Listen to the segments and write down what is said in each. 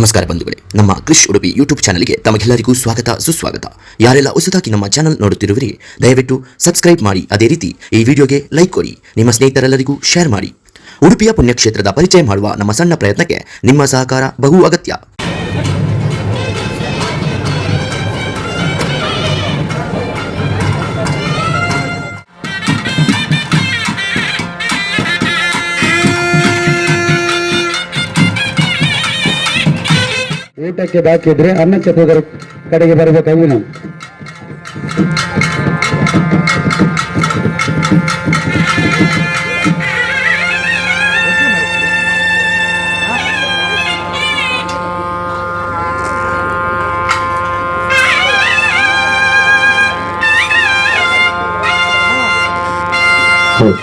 ನಮಸ್ಕಾರ ಬಂಧುಗಳೇ, ನಮ್ಮ ಕೃಷ್ ಉಡುಪಿ ಯೂಟ್ಯೂಬ್ ಚಾನಲ್ಗೆ ತಮಗೆಲ್ಲರಿಗೂ ಸ್ವಾಗತ ಸುಸ್ವಾಗತ. ಯಾರೆಲ್ಲ ಹೊಸದಾಗಿ ನಮ್ಮ ಚಾನಲ್ ನೋಡುತ್ತಿರುವಿರಿ, ದಯವಿಟ್ಟು ಸಬ್ಸ್ಕ್ರೈಬ್ ಮಾಡಿ. ಅದೇ ರೀತಿ ಈ ವಿಡಿಯೋಗೆ ಲೈಕ್ ಕೊಡಿ, ನಿಮ್ಮ ಸ್ನೇಹಿತರೆಲ್ಲರಿಗೂ ಶೇರ್ ಮಾಡಿ. ಉಡುಪಿಯ ಪುಣ್ಯಕ್ಷೇತ್ರದ ಪರಿಚಯ ಮಾಡುವ ನಮ್ಮ ಸಣ್ಣ ಪ್ರಯತ್ನಕ್ಕೆ ನಿಮ್ಮ ಸಹಕಾರ ಬಹು ಅಗತ್ಯ. ಊಟಕ್ಕೆ ಬಾಕಿ ಇದ್ರೆ ಅನ್ನಛತ್ರದ ಕಡೆಗೆ ಬರಬೇಕಾಗಿ ನಾವು. ಹೌದು.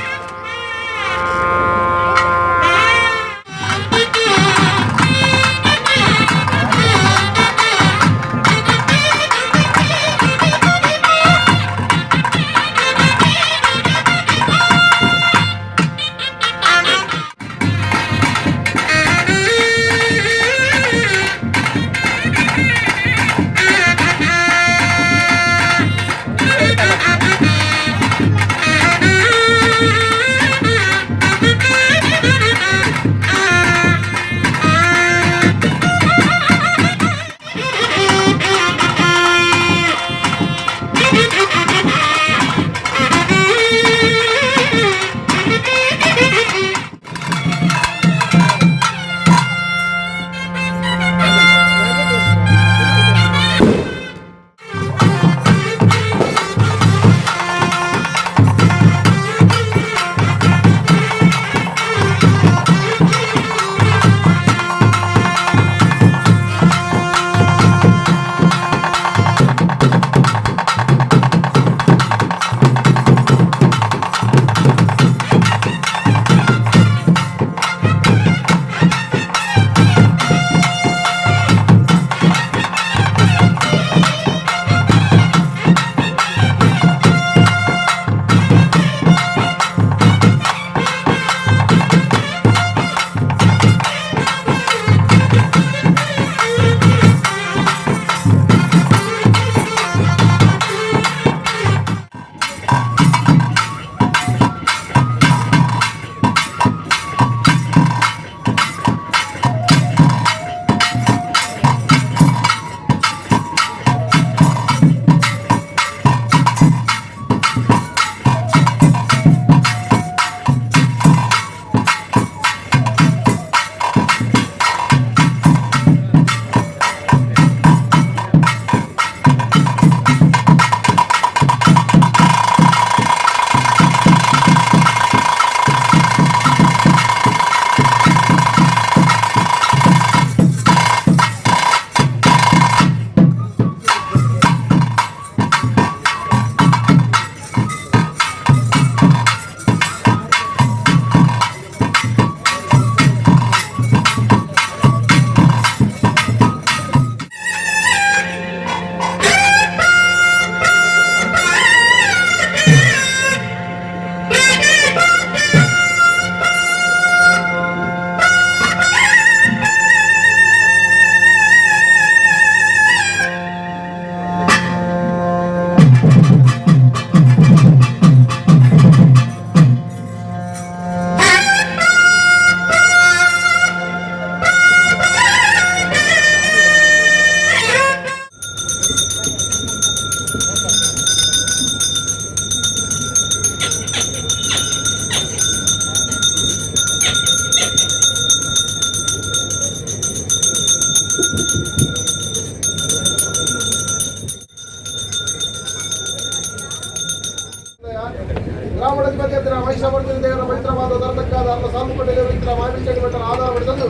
ಗ್ರಾಮಣಾಧಿಪತಿ ಮಹಿಷಾಮರ್ದಿನಿ ದೇವರ ಪವಿತ್ರವಾದ ದರತಕ್ಕಾದ ಅನ್ನ ಸಾಲುಪಟ್ಟೆಯ ಮಾವಿನ ಮಠನ ಆಧಾರ ಪಡೆದಂದು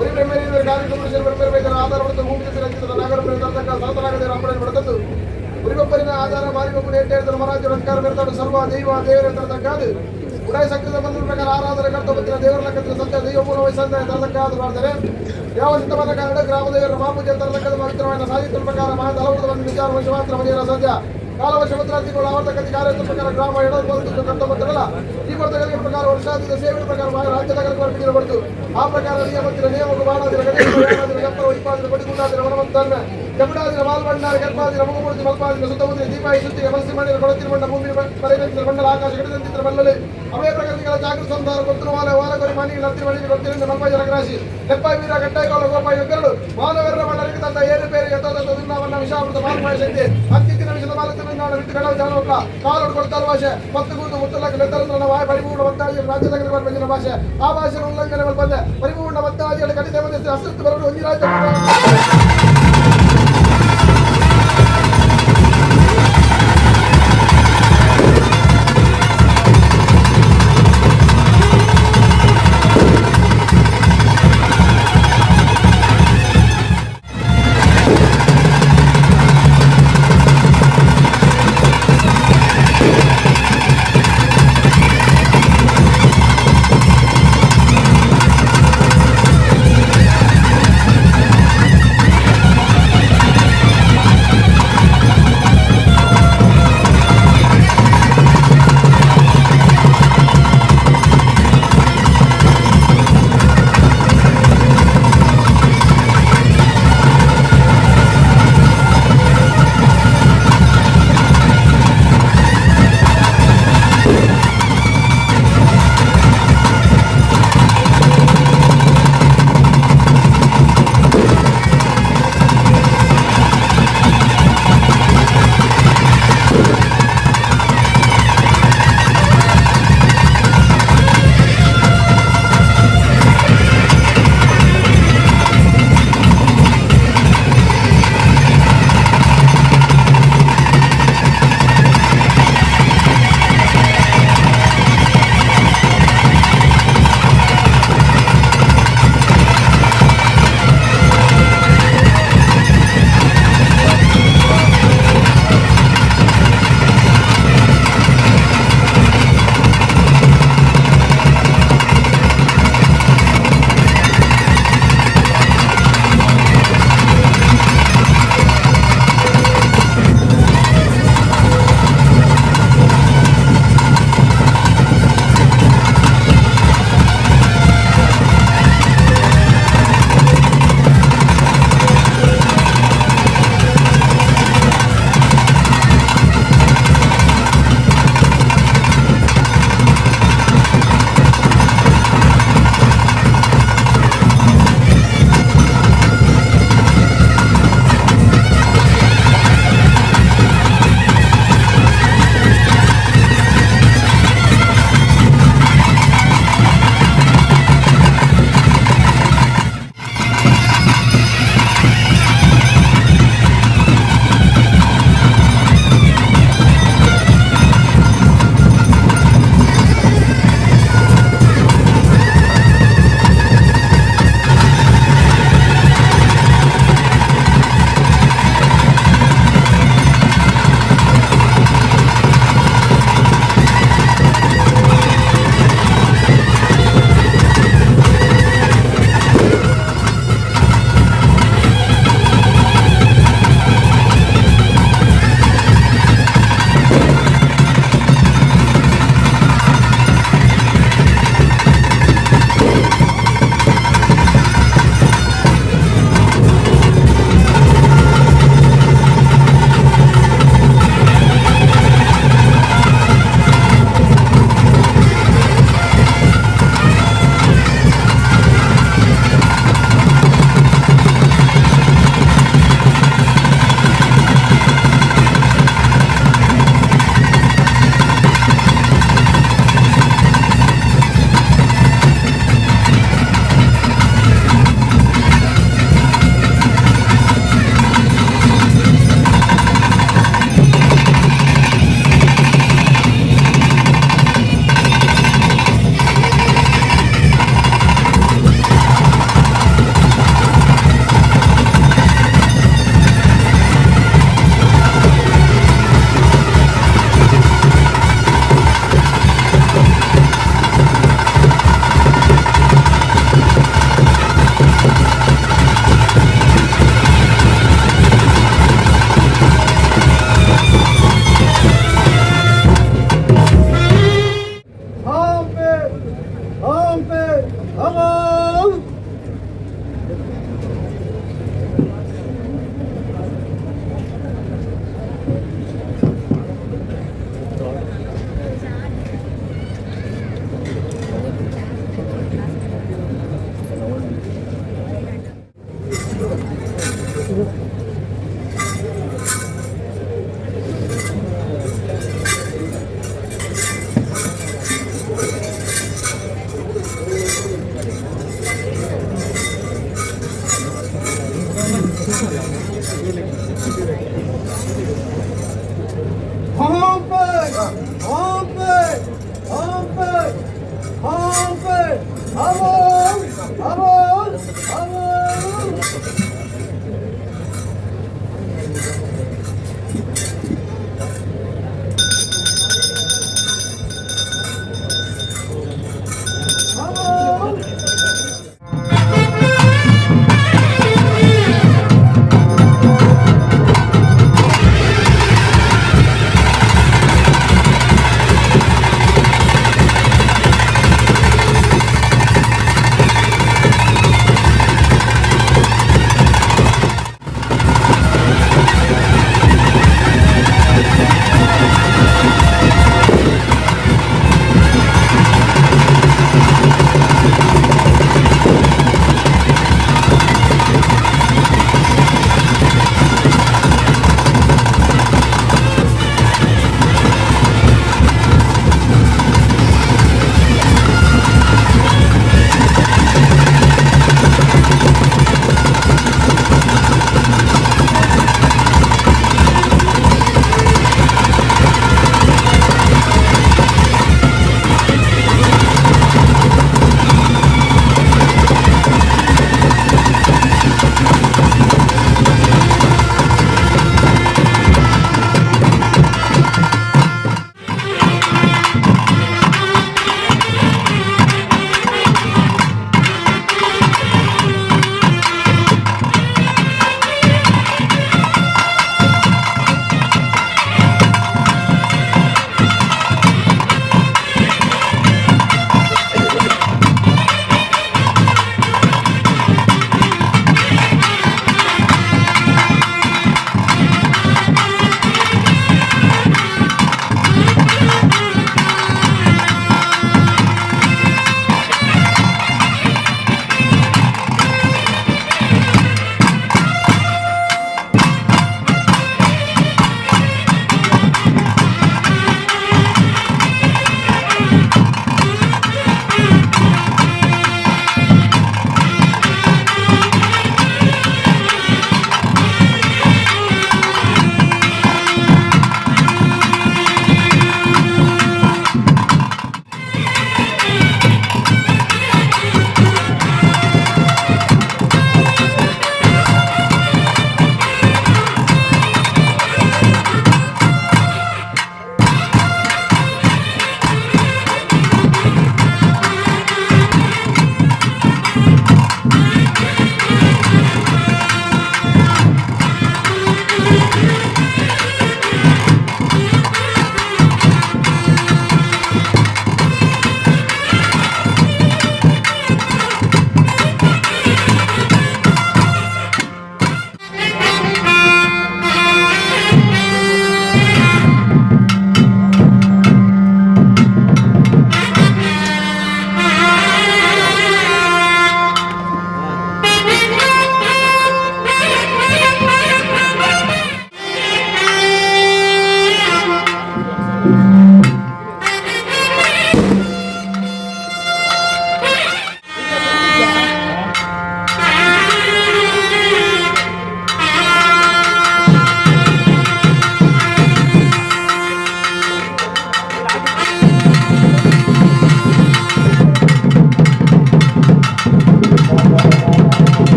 ಉರಿ ಬ್ರಹ್ಮೇರಿಯ ಕಾರ್ಯಕ್ರಮ ಬ್ರಹ್ಮೇರ ಆಧಾರ ಪಡೆದು ಭೂಮಿ ರಚಿತ ನಾಗರ ತರತಕ್ಕ ಸರತನಾಗದೇವರ ಅಪ್ಪಣೆ ಪಡೆದಂದು ಉರಿಬೊಬ್ಬರಿನ ಆಧಾರ ಮಾರಿಗೊಬ್ಬನ ಎಟ್ಟೇಳಿದ ಮಹಾರಾಜರ ಅಧಿಕಾರ ಮೇರ್ತಾಡು ಸರ್ವ ದೈವ ದೇವರ ತರತಕ್ಕಾದ ಉಡಾಯ ಸಕ್ರಿಯ ಬಂದ ಪ್ರಕಾರ ಆರಾಧನೆ ಕರ್ತವ್ಯ ದೇವರ ಲಕ್ಕದ ಸತ್ಯ ದೈವ ಮೂಲ ವಯಸ್ಸಂತ ತರತಕ್ಕಾದ ಮಾಡ್ತಾರೆ. ಯಾವ ಸಿದ್ಧವಾದ ಕಾರಣ ಗ್ರಾಮದೇವರ ಮಹಾಪೂಜೆ ತರತಕ್ಕದ ಪವಿತ್ರವಾದ ಸಾಧಿತ ಪ್ರಕಾರ ಮಹಾದಲವನ್ನು ವಿಚಾರ ವರ್ಷ ಮಾತ್ರ ಮನೆಯ ಸದ್ಯ ಕಾಲವಶ ಮುದ್ರಾತಿಗಳು ಆವರ್ತಕತಿ ಕಾರ್ಯದ ಪ್ರಕಾರ ಗ್ರಾಮ ಎಡದು ಕರ್ತವ್ಯಲ್ಲ ಈ ವರ್ತಕರಿಗೆ ಪ್ರಕಾರ ವರ್ಷಾಧಿಕ ಸೇವೆ ಪ್ರಕಾರ ರಾಜ್ಯದ ಬರ್ತು ಆ ಪ್ರಕಾರ ನಿಯಮತ್ತಿನ ನಿಯಮಕ್ಕೂ ಬಾಣಾದಿರ ತನ್ಮೆ ಜಪುಡಾದಿನ ಮಾಲ್ಬಂಡಾರ ಗರ್ಭಾದಿನ ಮುಗುಮೂರ್ತಿ ಮಲ್ಪಾದಿನ ಸುತ್ತಮುತ್ತ ದೀಪಾಯಿ ಸುತ್ತಿಗೆ ಮನಸ್ಸಿ ಮಾಡಿದ ಕೊಳತಿನ ಮಂಡ ಭೂಮಿ ಬರೆದಂತಿರ ಮಂಡಲ ಆಕಾಶ ಗಿಡದಂತಿದ್ರ ಮಲ್ಲಲಿ ಅವೇ ಪ್ರಕೃತಿಗಳ ಜಾಗೃತ ಸಂಸಾರ ಕೊತ್ತರು ವಾಲ ವಾಲಕೊರಿ ಮನಿ ಲತ್ತಿ ಮಣಿ ಕೊಡ್ತಿರಿಂದ ಮಲ್ಪಾಯಿ ಜನಕರಾಶಿ ಲೆಪ್ಪಾಯಿ ವೀರ ಗಟ್ಟಾಯಿ ಕೋಲ ಗೋಪಾಯಿ ಒಗ್ಗರಡು ಮಾನವರ ಮಂಡಲಿಗೆ ತಂದ ಏರು ಪೇರು ಯಥಾತಥ ದುನ್ನಾವನ್ನ ವಿಷಾಮೃತ ಮಾಲ್ಪಾಯ ಶಕ್ತಿ ಅತ್ಯುತ್ತಿನ ವಿಷದ ಮಾಲತ್ತಿನ ಬಿಟ್ಟು ಕಡವ ಜಾನವಕ್ಕ ಕಾಲೋಡು ಕೊಡ್ತಾರ ಭಾಷೆ ಪತ್ತು ಕೂತು ಮುತ್ತಲಕ್ಕ ಲೆತ್ತರಂದ್ರ ವಾಯ ಪರಿಪೂರ್ಣ ಒತ್ತಾಯ ರಾಜ್ಯದ ಬಂದಿನ ಭಾಷೆ ಆ ಭಾಷೆ ಉಲ್ಲಂಘನೆ ಬಂದೆ ಪರಿಪೂರ್ಣ ಒತ್ತಾಯ ಕಡಿತ ಬಂದ ಅಸ್ತಿತ್ವ ಬರಲು ಒಂದಿ ರಾಜ್ಯ.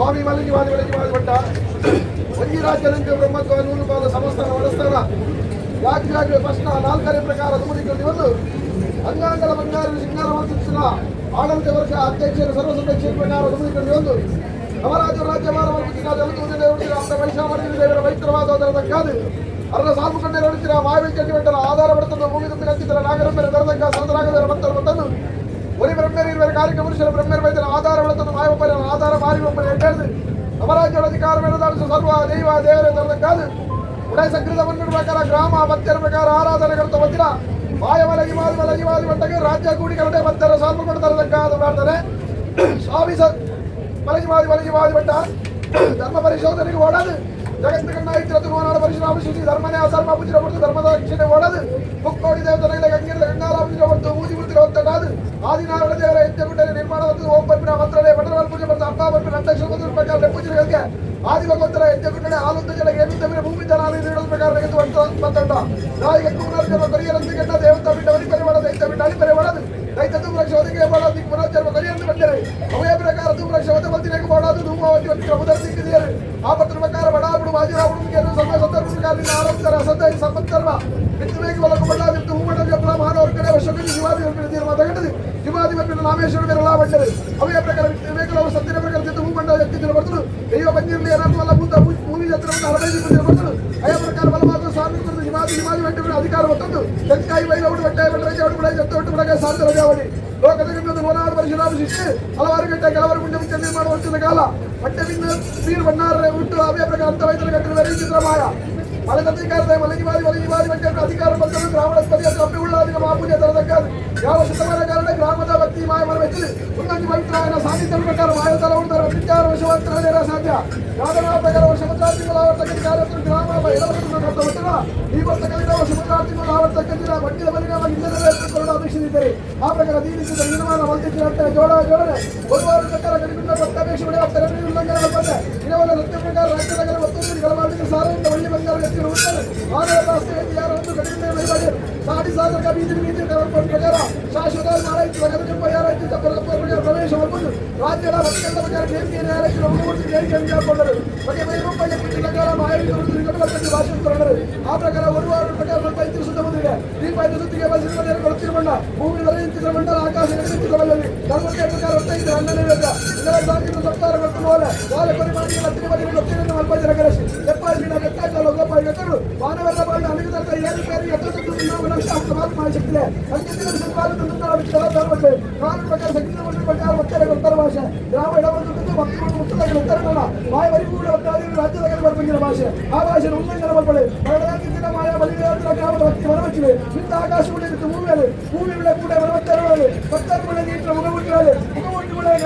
ಸ್ವಾಮಿ ಮಲ್ಲಿಗೆ ಮಲ್ಲಿಗೆ ಭಟ್ಟ ಒಂಜಿ ರಾಜ್ಯದಂತೆ ಬ್ರಹ್ಮತ್ವ ನೂರು ಪಾದ ಸಮಸ್ಥಾನ ವಡಸ್ಥಾನ ಯಾಕೆ ಪ್ರಶ್ನ ನಾಲ್ಕನೇ ಪ್ರಕಾರ ದುಮುದಿಗಳು ಒಂದು ಅಂಗಾಂಗದ ಬಂಗಾರ ಸಿಂಗಾರ ಮಂತ್ರಿಸಿದ ಆಡಳಿತ ವರ್ಷ ಅಧ್ಯಕ್ಷರು ಸರ್ವ ಸದಸ್ಯರ ಪ್ರಕಾರ ದುಮುದಿಗಳು ಒಂದು ನವರಾಜ ರಾಜ್ಯಭಾರ ದೇವರ ಪವಿತ್ರವಾದ ತಕ್ಕದು ಅರಣ ಸಾಲ್ಪು ಕಣ್ಣೆ ನೋಡುತ್ತೀರ ಮಾವಿನ ಚಟ್ಟಿ ಬೆಟ್ಟರ ಆಧಾರ ಪಡುತ್ತದೆ ಭೂಮಿ ತಂದು ಕತ್ತಿದ್ದರ ನಾಗರ ಮೇಲೆ ತರತಕ್ಕ ಸಂತರಾಗದರ ಭಕ್ತರ ಮತ್ತನ್ನು ಒರಿ ಬ್ರಹ್ಮರು ಇರುವರು ಕಾರ್ಯಕ್ಕೆ ಪುರುಷರ ಬ್ರಹ್ಮರ ವೈದ್ಯರ ಆಧಾರ ಬೆಳೆತದ್ದು ಮಾಯೊಬ್ಬರ ಆಧಾರ ಮಾರಿ ಒಬ್ಬರು ಎಟ್ಟೆಳೆದು ನವರಾಜ್ಯಗಳ ಅಧಿಕಾರ ಮೇಲದಾಡಿಸ ಸರ್ವ ದೈವ ದೇವರ ತರತಕ್ಕಾದು ಉಡೈ ಸಂಕೃತ ಮಣ್ಣಿನ ಪ್ರಕಾರ ಗ್ರಾಮ ಭಕ್ತರ ಪ್ರಕಾರ ಆರಾಧನೆ ಕರ್ತ ಗೊತ್ತಿಲ್ಲ ಮಾಯವಲಗಿ ಮಾದಿ ಮಲಗಿ ಮಾದಿ ಮಟ್ಟಕ್ಕೆ ರಾಜ್ಯ ಕೂಡಿಕರಡೆ ಭಕ್ತರ ಸಾಲ್ಪು ಕೊಟ್ಟು ತರತಕ್ಕಾದ ಪ್ರಾರ್ಥನೆ. ಸ್ವಾಮಿ ಸ ಮಲಗಿ ಮಾದಿ ಮಲಗಿ ಮಾದಿ ಮಟ್ಟ ಧರ್ಮ ಪರಿಶೋಧನೆಗೆ ಓಡಾದು ಜಗತ್ತು ಕಣ್ಣಾಯಿತ್ರ ತಿರುವನಾಡ ಪರಶುರಾಮ ಶ್ರೀ ಧರ್ಮನೇ ಅಧರ್ಮ ಪೂಜಿರ ಹೊರತು ಧರ್ಮದ ರಕ್ಷಣೆ ಓಡದು ಮುಕ್ಕೋಡಿ ದೇವತನಗಳ ಗಂಗಿರದ ಗಂಗಾಲ ಪೂಜಿರ ಹೊರತು ಊದಿ ವೃತ್ತಿರ ಹೊತ್ತನಾದು ಆದಿನಾರಾಯಣ ದೇವರ ಯಜ್ಞಗುಂಡನೆ ನಿರ್ಮಾಣವಂತದ್ದು ಓಂ ಪರ್ಪಿನ ಮಂತ್ರನೇ ಭಟರವಲ್ ಪೂಜೆ ಬರ್ತ ಅಪ್ಪ ಪರ್ಪಿನ ಅಂಡಕ್ಷರ ಬಂದ ಪ್ರಕಾರ ನೆಪ್ಪುಜಿರಗಳಿಗೆ ಆದಿ ಭಗವಂತರ ಯಜ್ಞಗುಂಡನೆ ಆಲುಂದ ಜಲ ಏನುತ್ತವಿನ ಭೂಮಿ ಜಲಾಲಿ ನೀಡೋದ ಪ್ರಕಾರ ನೆಗೆದು ಬಂತಂಡ ನಾಯಿಗೆ ಪುನರ್ಜನ್ಮ ಕೊರಿಯರಂತೆ ಕೆಟ್ಟ ದೇವತ ಬಿಟ್ಟ ವರಿ ಪರಿಮಾಣ ದೈತ್ಯ ಬಿಟ್ಟ ಅಳಿ ಪರಿಮಾಣದು ದೈತ್ಯ ಧೂಮ್ರಕ್ಷ ಒದಗೆ ಬಾಳದು ಪುನರ್ಜನ್ಮ ಕೊರಿಯಂದು ಬಂದರೆ ಅವೇ ಪ್ರಕಾರ ಧೂಮ್ರಕ್ಷ ಒದ ಬಲ್ತಿನೆಗೆ ಬಾಳದು ಧೂಮಾವತಿ ಒಟ್ಟಿಗೆ ಉದರ ದಿಕ್ಕಿದೆಯರು ಆಪತ್ತಿನ ಪ್ರಕಾರ ಬಡಾಬುಡು ಬಾಜಿರಾಬುಡು ಸಮ ಸಂದರ್ಭ ಪ್ರಕಾರ ಆರೋಗ್ಯರ ಅಸದ್ದ ಸಂಪತ್ತರ್ವ ಬಿತ್ತುವೇಗಿ ಒಲಕು ಬಳ್ಳಾದಿತ್ತು ಹೂಮಂಡ ಜಪ್ಲ ಮಾನವರು ಕಡೆ ವರ್ಷಕ್ಕೆ ಶಿವಾದಿ ತೀರ್ಮಾನ ತಗಟದು ಶಿವಾದಿ ವರ್ಪಿನ ರಾಮೇಶ್ವರ ಮೇರಲಾ ಬಂಡರು ಅವೇ ಪ್ರಕಾರ ವಿವೇಕಲವು ಸತ್ತಿನ ಪ್ರಕಾರ ತಿತ್ತು ಹೂಮಂಡ ಎತ್ತಿನ ಬರ್ತರು ದೈವ ಬಂದಿರಲಿ ಏನಾದ್ರು ಭೂತ ಭೂಮಿ ಜತ್ರವನ್ನು ಅರವೈದು ಬರ್ತರು ಅಯ ಪ್ರಕಾರ ಬಲವಾದ ಸಾರ್ವಜನಿಕರು ಹಿಮಾದಿ ಹಿಮಾದಿ ವೆಂಟು ಅಧಿಕಾರ ಹೊತ್ತಂದು ತೆಂಕಾಯಿ ಬೈಲೌಡು ಬೆಟ್ಟ ಬೆಟ್ಟರಾಜ ಬಿಡ ಜತ್ತ ಒಟ್ಟು ಬಿಡಗ ಸಾರ್ಥ ರಜಾವಳಿ ಲೋಕದ ಹೋನಾಡು ಪರಶುರಾಮ ಶಿಷ್ಯ ಹಲವಾರು ಗಂಟೆ ಕೆಲವರು ಗುಂಡೆ ಮುಚ್ಚ ನಿರ್ಮಾಣ ಹೊತ್ತಿದ ಕಾಲ ಹೊಟ್ಟೆ ಬಿಂದು ನೀರು ಬಣ್ಣಾರ ಹುಟ್ಟು ಅವೇ ಪ್ರಕಾರ ಅಂತ ವೈದ್ಯರ ಗಂಟೆ ಚಿತ್ರಮಾಯ ಮಲದ ಅಧಿಕಾರದ ಮಲಗಿ ಮಾದಿ ಮಲಗಿ ಮಾದಿ ವೆಂಟು ಅಧಿಕಾರ ಬಂದರು ಬ್ರಾಹ್ಮಣಸ್ಪತಿ ಅಥವಾ ಅಪ್ಪಿ ಉಳ್ಳಾದಿನ ಮಹಾಪೂಜೆ ತರದಕ್ಕಾದ ಯಾವ ಶತಮಾನ ಕಾರಣ ಗ್ರಾಮದ ಭಕ್ತಿ ಮಾಯ ಮರವೆಚ್ಚಲಿ ಒಂದೊಂದು ಪವಿತ್ರವಾದ ಸಾನ್ನಿಧ್ಯ ಪ್ರಕಾರ ಮಾಯ ತಲವುಡ್ತಾರೆ ವಿಚಾರ ವಶವಂತರ ಸಾಧ್ಯ ಯಾದವ ಪ್ರಕಾರ ವರ್ಷ ತಿಂಗಳ ಆವರ್ತಕ್ಕ ಕಾರ್ಯತ್ರ ಗ್ರಾಮ ಇಡವತ್ತು ಈ ಬರ್ತಕ್ಕಂಥ ವರ್ಷ ತಿಂಗಳ ಆವರ್ತಕ್ಕಂಥ ಬಡ್ಡಿದ ಬಲಿನಾಮ ಇಲ್ಲದ ಅಪೇಕ್ಷಿಸಿದ್ದಾರೆ. ಆ ಪ್ರಕಾರ ದೀನಿಸಿದ ನಿರ್ಮಾಣ ಮಲ್ತಿದ್ದ ಜೋಡ ಜೋಡನೆ ಒಂದು ವಾರ ಪ್ರಕಾರ ಕಡಿಮೆ ಭಕ್ತಾಪೇಕ್ಷೆ ಉಲ್ಲಂಘನೆ ಬಂದೆ ಇರವಲ್ಲ ಸತ್ಯ ಪ್ರಕಾರ ರಾಜ್ಯದ ಒತ್ತೊಂದು ಗಳಮಾಡಿದ ಸಾರದಿಂದ ಒಳ್ಳೆ ಬಂಗಾರ ಎತ್ತಿರು ಉತ್ತಾರೆ ಮಾನವ ಆಸ್ತಿ ಯಾರೊಂದು ಕಡಿಮೆ ವಹಿವಾಟು ಸಾಡಿ ಸಾಧಕ ಬೀದಿ ಬೀದಿ ಪ್ರಕಾರ ಶಾಶ್ವತ ಮಾರಾಯ್ತು ಪ್ರಕಾರ ಪ್ರವೇಶ ಹೊರಬಂದು ರಾಜ್ಯದ ಭಕ್ತರ ಪ್ರಕಾರ ಕೇರಿಕೆ ನ್ಯಾಯಾಲಯಕ್ಕೆ ಮೂರ್ತಿ ಕೇರಿಕೆ ಹಾಕೊಂಡರು ಬಗೆ ರೂಪಾಯಿ ಪ್ರಕಾರ ಮಾಹಿತಿ ಭಾಷೆ ತಗೊಂಡರು. ಆ ಪ್ರಕಾರ ಒಂದು ವಾರ ಪ್ರಕಾರ ಸ್ವಲ್ಪ ಐದು ಬಂದಿದೆ ದೀಪ ಐದು ಸುತ್ತಿಗೆ ಬಸಿದ ಕೊಡ್ತಿರಬಣ್ಣ ಭೂಮಿ ಮಂಡಲ ಆಕಾಶ ಚಿತ್ರವಲ್ಲಲ್ಲಿ ಧರ್ಮಕ್ಕೆ ಪ್ರಕಾರ ಒತ್ತೈದು ಹನ್ನೊಂದನೇ ವೇದ ಇದರ ಸಾಕಿನ ಸಪ್ತಾರ ಮತ್ತು ಮೋಲ ವಾಲ ಪರಿಮಾಣಿಗೆ ಹತ್ತಿರ ಬದಿ ಗೊತ್ತಿರನ್ನು ಅಲ್ಪ ಜನ ಕರೆಸಿ ಎಪ್ಪಾಯಿನ ಬೆಟ್ಟಾಕಲು ಗೋಪಾಯಿ ಗತರು ಮಾನವರ ಬಾಳು ಅನೇಕ ಏಳು പേര് ಕಾನೂನು ಪ್ರಕಾರ ಸಂಗೀತ ಪ್ರಕಾರ ಭಕ್ತರ ಉತ್ತರ ಭಾಷೆ ಗ್ರಾಮ ಎಡಬಂದು ಭಕ್ತರು ಮುಕ್ತದಾಗ ಉತ್ತರಗಳ ಮಾಯ ವರಿಗೂಡ ರಾಜ್ಯದಾಗ ಬರ್ಬಂದಿರ ಭಾಷೆ ಆ ಭಾಷೆ ಉಲ್ಲಂಘನೆ ಬರ್ಬಳೆ ಬರಡಾಗಿದ್ದಿನ ಮಾಯ ಬಲಿಗಳ ಗ್ರಾಮದ ಭಕ್ತಿ ಮನವಚ್ಚಿವೆ ನಿಂತ ಆಕಾಶ ಉಳಿದಿತ್ತು ಭೂಮಿಯಲ್ಲಿ ಭೂಮಿ ಬೆಳೆ ಕೂಡ ಮನವತ್ತರವಳೆ ಭಕ್ತರ ಬೆಳೆ ನೀಟಿನ ಮುಖಮುಟ್ಟಿಗಳೇ ಮುಖಮುಟ್ಟಿಗಳೇ.